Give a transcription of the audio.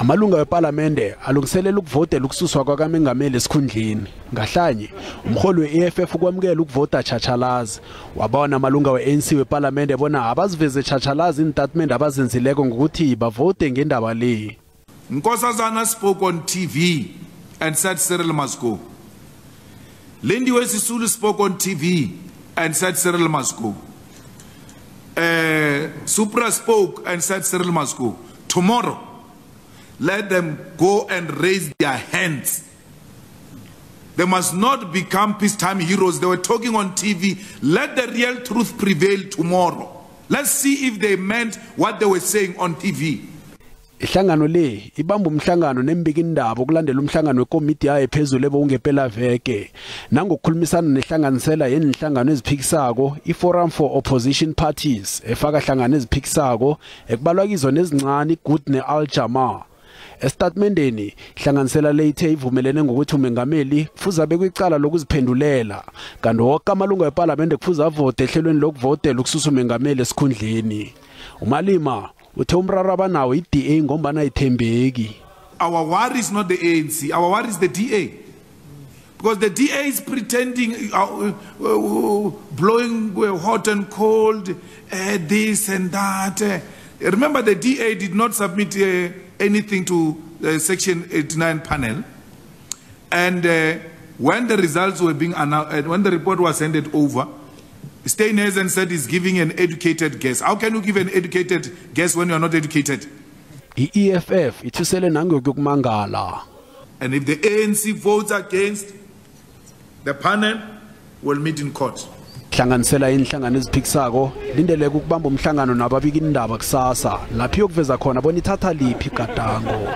Amalunga weParlamente alungiselela ukuvotela ukususwa kwakamengameli esikhundleni. Ngahlanye umholi we-EFF ukwamukela ukuvota tjhatjhalazi. Wabona amalunga we-ANC weParlamente bona abaziveze tjhatjhalazi iintatimende abazenzileko ngokuthi bavote ngendaba le. Nkosazana spoke on TV and said Cyril must go. Lindiwe Sisulu spoke on TV and said Cyril must go. Supra spoke and said Cyril must go. Tomorrow, let them go and raise their hands. They must not become peacetime heroes. They were talking on TV. Let the real truth prevail tomorrow. Let's see if they meant what they were saying on TV. Ihlangano le ibamba umhlangano nembikindaba okulandela umhlangano wekomiti yayo ephezulu ebowungempela veke nangokukhulumisana nehlanganisela yenhlangano eziphikisako iForum for Opposition Parties efaka hlangano eziphikisako ekubalwa kizo nezincane iGood neAl Jamaa. Estatementeni hlanganisela le ithe ivumelene ngokuthi umengameli kufuze abekwe icala lokuziphendulela kanti wonke amalungu eParliament kufuze avote ehlelweni lokuvotela ukususa umengameli esikhundleni. uMalima uthe umraro abanawo i-DA ngombana ithembeki. Our worry is not the ANC, our worry is the DA. Because the DA is pretending, blowing hot and cold, this and that. Remember, the DA did not submit anything to the Section 89 panel. And when the results were being announced, when the report was handed over, Steenhuisen said he's giving an educated guess. How can you give an educated guess when you are not educated? I-EFF ithusele nangokuyokumangala. And if the ANC votes against, the panel will meet in court. Hlanganisela inhlangano eziphikisako lindeleke ukubamba umhlangano nababika indaba kusasa lapho iyokuveza khona bona ithatha liphi igadango.